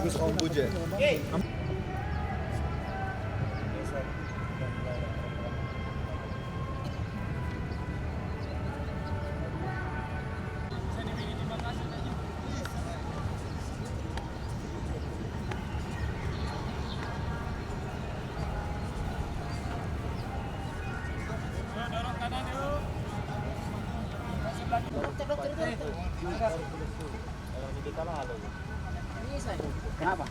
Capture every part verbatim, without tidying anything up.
Om Buje. Kenapa?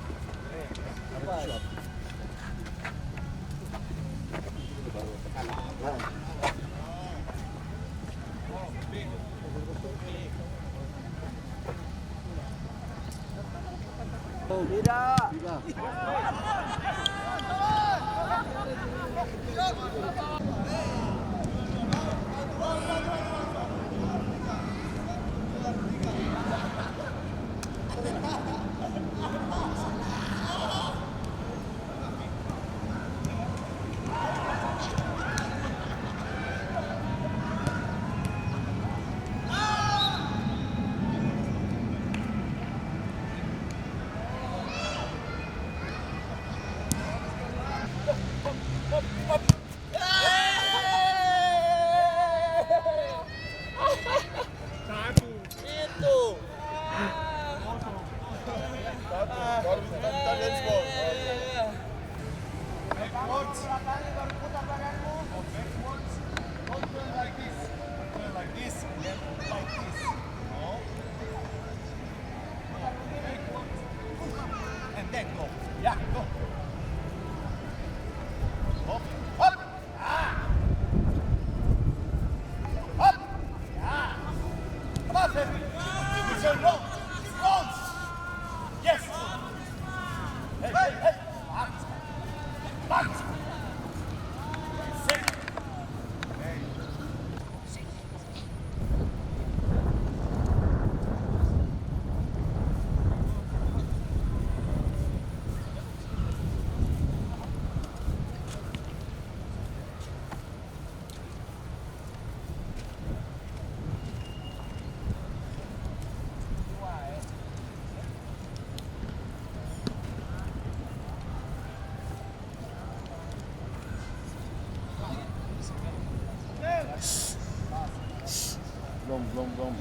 Tidak. Itu. Baru, baru kita lihat semua. Backwards. Backwards. Don't turn like this. Don't turn like this. Then like this. No. Backwards. And then go. Yeah, go. Up. Up. Up! Yeah! Come on, baby! Keep it going. Keep going! Yes! Hey, hey, hey! Back! Back! Sit! Hey. Belum, belum, belum.